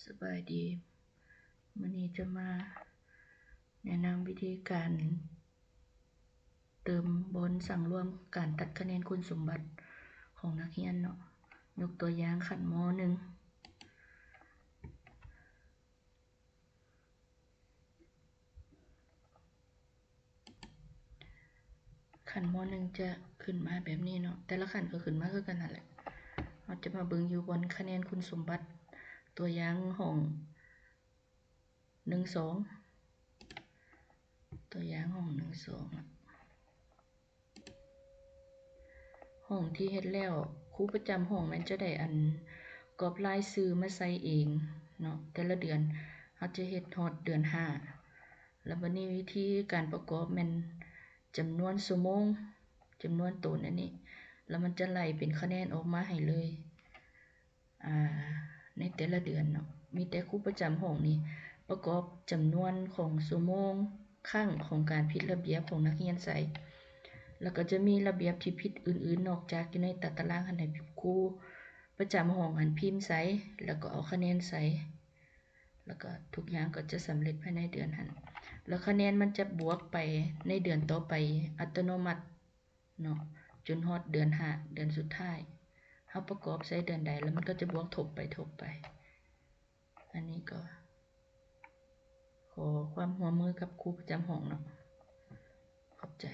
ສະບາຍດີ. ມື້ນີ້ຈະມາແນະນຳວິທີການເຕີມບ່ອນສັງລວມການຕັດຄະແນນຄຸນສົມບັດຂອງນັກຮຽນເນາະ. ຍົກຕົວຢ່າງຂັ້ນ ມໍໜຶ່ງ ຂັ້ນ ມໍໜຶ່ງ ຈະຂຶ້ນມາແບບນີ້ເນາະ, ແຕ່ລະຂັ້ນກໍຂຶ້ນມາຄືກັນຫັ້ນແຫຼະ. ເຮົາຈະມາເບິ່ງຢູ່ບ່ອນຄະແນນຄຸນສົມບັດ ຕົວຢ່າງຫ້ອງ ໜຶ່ງສອງ ຕົວຢ່າງຫ້ອງ ໜຶ່ງສອງ ນະ. ຫ້ອງທີ່ເຮັດແລ້ວ ຄູປະຈຳຫ້ອງແມ່ນຈະໄດ້ອັນກອບລາຍຊື່ມາໃສ່ເອງເນາະ, ແຕ່ລະເດືອນເຮົາຈະເຮັດຮອດເດືອນຫ້າ. ແລ້ວບັດນີ້ວິທີການປະກອບແມ່ນຈຳນວນຊົ່ວໂມງ, ຈຳນວນໂຕນອັນນີ້ ແລ້ວມັນຈະໄລ່ເປັນຄະແນນອອກມາໃຫ້ເລີຍ ອາ ໃນແຕ່ລະເດືອນເນາະ. ມີແຕ່ຄູປະຈຳຫ້ອງນີ້ປະກອບຈຳນວນຂອງຊົ່ວໂມງ, ຄັ້ງຂອງການຜິດລະບຽບຂອງນັກຮຽນໃສ່, ແລ້ວກໍຈະມີລະບຽບທີ່ຜິດອື່ນໆ ນອກຈາກຢູ່ໃນຕາຕະລາງຫັ້ນ ໃຫ້ຄູປະຈຳຫ້ອງຫັ້ນພິມໃສ່ ແລ້ວກໍເອົາຄະແນນໃສ່ ແລ້ວກໍທຸກຢ່າງກໍຈະສຳເລັດພາຍໃນເດືອນຫັ້ນ. ແລ້ວຄະແນນມັນຈະບວກໄປໃນເດືອນຕໍ່ໄປອັດຕະໂນມັດເນາະ ຈົນຮອດເດືອນຫ້າ ເດືອນສຸດທ້າຍ. ເຮົາປະກອບໃສ່ເດືອນໃດ ແລ້ວມັນກໍຈະບວກທົບໄປທົບໄປ. ອັນນີ້ກໍຂໍຄວາມຮ່ວມມືກັບຄູປະຈຳຫ້ອງເນາະ. ຂອບໃຈ.